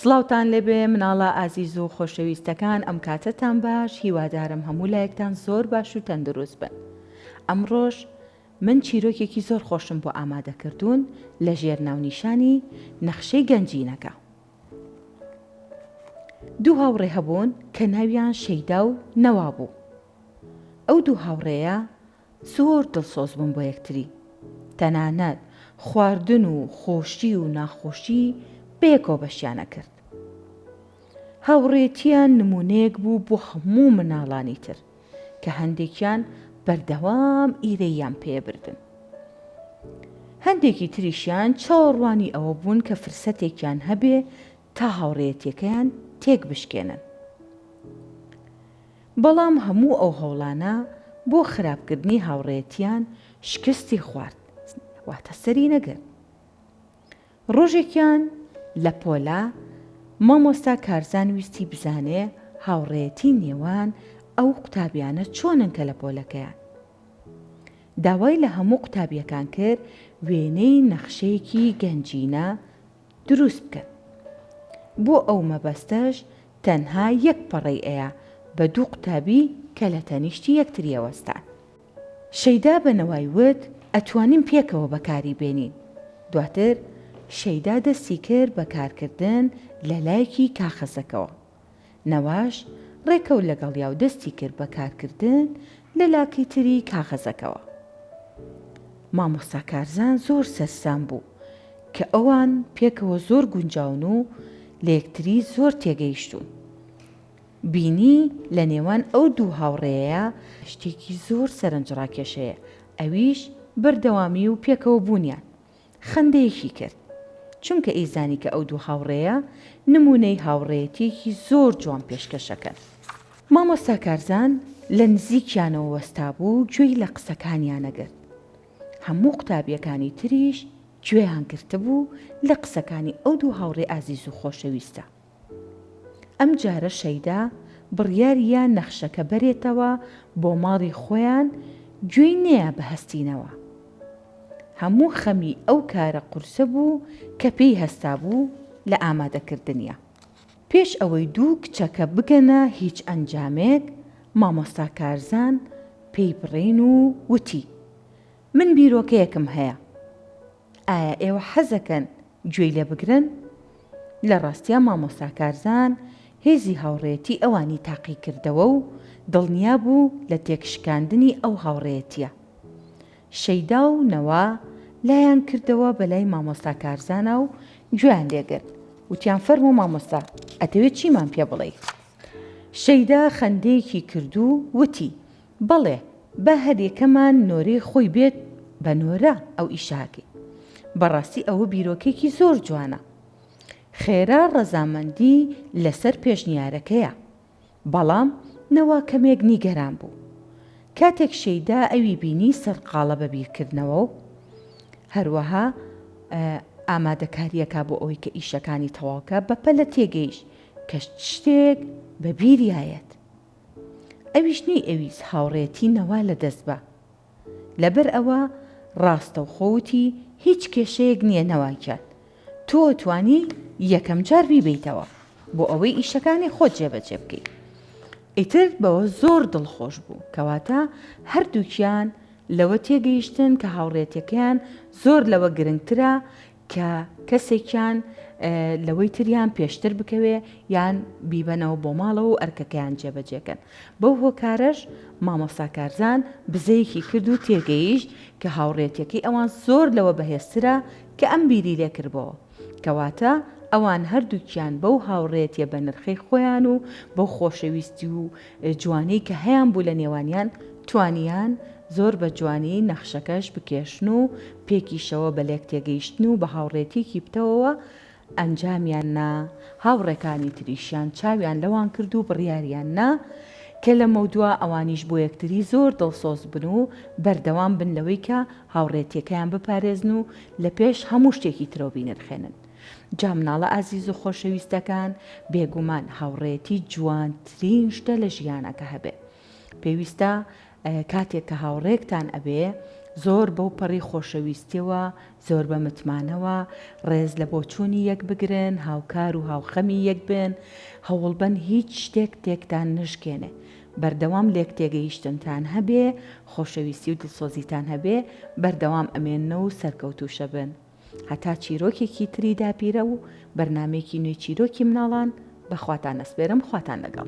سڵاوتان لێبێ مناڵە ئازیز و خۆشەویستەکان ئەم کاتەتان باش هیوادارم هەموو لایەکتان زۆر باش و تەندروست بن ئەمڕۆش من چیرۆکێکی زۆر خۆشم بۆ ئامادە کردوون لە ژێر ناونیشانی نەخشەی گەنجینەکە دوو هاوڕێ هەبوون کە ناویان شەیدا و نەوا بوو ئەو دوو هاوڕێیە زۆر دڵسۆز بوون بۆ یەکتری، تەنانەت خواردن و خۆشی و ناخۆشی بەیەکەوە بەشیان ئەکرد. هاوڕێتییان نموونەیەک بوو بۆ هەموو مناڵانی تر کە هەندێکیان بەردەوام ئیرەییان پێ بردن. هەندێکی تریشیان چاوەڕوانی ئەوە بوون کە فرسەتێکیان هەبێ تا هاوڕێیەتیەکەیان تێک بشکێنن. بەڵام هەموو ئەو هەوڵانە بۆ خراپکردنی هاوڕێیەتیان شکستی خوارد، واتە سەری نەگرت. ڕۆژێکیان لە پۆلا مامۆستا کارزان ویستی بزانێ هاوڕێیەتی نێوان ئەو قوتابیانە چۆنن کە لە پۆلەکەیان. داوای لە هەموو قوتابیەکان کرد وێنەی نەخشەیەکی گەنجینە دروست بکەن. بۆ ئەو مەبەستەش تەنها یەک پەڕەی ئەیا بە دوو قوتابی کە لە تەنیشتی یەکتری ئەوەستان. شەیدا بە نەوای وت ئەتوانین پێکەوە بەکاری بێنین. دواتر شەیدا دەستی کرد بە کارکردن لە لایەکی کاخەزەکەوە. نەواش ڕێکەوت لەگەڵیا و دەستی کرد بە کارکردن لە لاکەی تری کاغەزەکەوە. مامۆستا کارزان زۆر سەرسام بوو کە ئەوان پێکەوە زۆر گونجاون و لە یەکتری زۆر تێگەیشتوون. بینی لە نێوان ئەو دوو هاوڕێیە شتێکی زۆر سەرنجڕاکێش هەیە، ئەویش بەردەوامی و پێکەوە بوونیان. خەندەیەکی کرد، چونکە ئەیزانی کە ئەو دوو هاوڕێیە نموونەی هاوڕێیەتییەکی زۆر جوان پێشکەش ئەکەن. مامۆستا کارزان لە نزیکیانەوە وەستابوو و گوێی لە قسەکانیان ئەگرت. هەموو قوتابییەکانی تریش گوێیان گرتبوو لە قسەکانی ئەو دوو هاوڕێ ئازیز و خۆشەویستە. ئەمجارە شەیدا بڕیاری یا نەخشەکە بەرێتەوە بۆ ماڵی خۆیان گوێی نەیا بە هەستینەوە. هەموو خەمی ئەو کارە قورسە بوو کە پێی هەستابوو لە ئامادەکردنیا. پێش ئەوەی دوو کچەکە بگەنە هیچ ئەنجامێک، مامۆستا کارزان پێی بڕین و وتی، من بیرۆکەیەکم هەیە. ئایا ئێوە حەزەکەن گوێی لێ بگرن؟ لە ڕاستیا مامۆستا کارزان هێزی هاوڕێیەتی ئەوانی تاقی کردەوە و دڵنیا بوو لە تێکشکاندنی ئەو هاوڕێیەتیە. شەیدا و نەوا لایان کردەوە بە لای مامۆستا کارزانا و گوێیان لێ گرت. وتیان فەرموو مامۆستا ئەتەوێ چیمان پێ بڵێی؟ شەیدا خەندەیەکی کرد و وتی بەڵێ با هەریەکەمان نۆرەی خۆی بێت بە نۆرە ئەو ئیشە ئەکەین. بەڕاستی ئەوە بیرۆکەیەکی زۆر جوانە. خێرا ڕەزامەندی لەسەر پێشنیارەکەیە. بەڵام نەوا کەمێک نیگەران بوو. کاتێک شەیدا ئەوی بینی سەرقاڵە بە بیرکردنەوە و هەروەها ئامادەکارییەکە بۆ ئەوەی کە ئیشەکانی تەواوکە بەپەلە تێگەیشت کە شتێک بە بیریایەت. ئەویش نەیئەویست هاوڕێیەتی نەوا لەدەست با. لەبەر ئەوە ڕاستەوخۆ وتی هیچ کێشەیەک نییە نەوا گیان، تۆ ئەتوانی یەکەم جار بیبەیتەوە بۆ ئەوەی ئیشەکانی خۆت جێبەجێ بکەی. ئیتر بەوە زۆر دڵخۆش بوو، کەواتە هەردووکیان لەوە تێگەیشتن کە هاوڕێیەتیەکەیان زۆر لەوە گرنگترە کە کەسێکیان لەوەی تریان پێشتر بکەوێ یان بیبەنەوە بۆ ماڵەوە و ئەرکەکەیان جێبەجێکەن. بەو هۆکارەش مامۆستا کارزان بزەیەکی کرد و تێگەیشت کە هاوڕێتیەکەی ئەوان زۆر لەوە بەهێزترە کە ئەم بیری لێکردبۆوە. کەواتە ئەوان هەردووکیان بەو هاوڕێتیە بەنرخەی خۆیان و بەو خۆشەویستی و جوانیەی کە هەیان بوو لە نێوانیان توانیان زۆر بە جوانی نەخشەکەش بکێشن و پێکیشەوە بە لێکتێگەیشتن و بە هاوڕێتیەکی پتەوەوە ئەنجامیان نا، هاوڕێکانی تریشیان چاویان لەوان کرد و بڕیاریان نا کە لەمەودوا ئەوانیش بۆ یەکتری زۆر دڵسۆز بن و بەردەوام بن لەوەی کە هاوڕێتیەکەیان بپارێزن و لە پێش هەموو شتێکی ترەوە بینرخێنن. جا مناڵە ئازیز و خۆشەویستەکان بێگومان هاوڕێیەتی جوانترین شتە لە ژیانا کە هەبێ. پێویستە کاتێک کە هاوڕێکتان ئەبێ. زۆر بەو پەڕی خۆشەویستیەوە، زۆر بە متمانەوە، ڕێز لە بۆچوونی یەک بگرن، هاوکار و هاوخەمی یەک بن، هەوڵبەن هیچ شتێک تێکتان نەشکێنێ. بەردەوام لێکتێگەیشتنتان هەبێ، خۆشەویستی و دڵسۆزیتان هەبێ، بەردەوام ئەمێننەوە و سەرکەوتووشەبن. هەتا چیرۆکێکی تری داپیرە و بەرنامەیەکی نوێی چیرۆکی مناڵان، بە خواتان ئەسپێرم، خواتان لەگەڵ.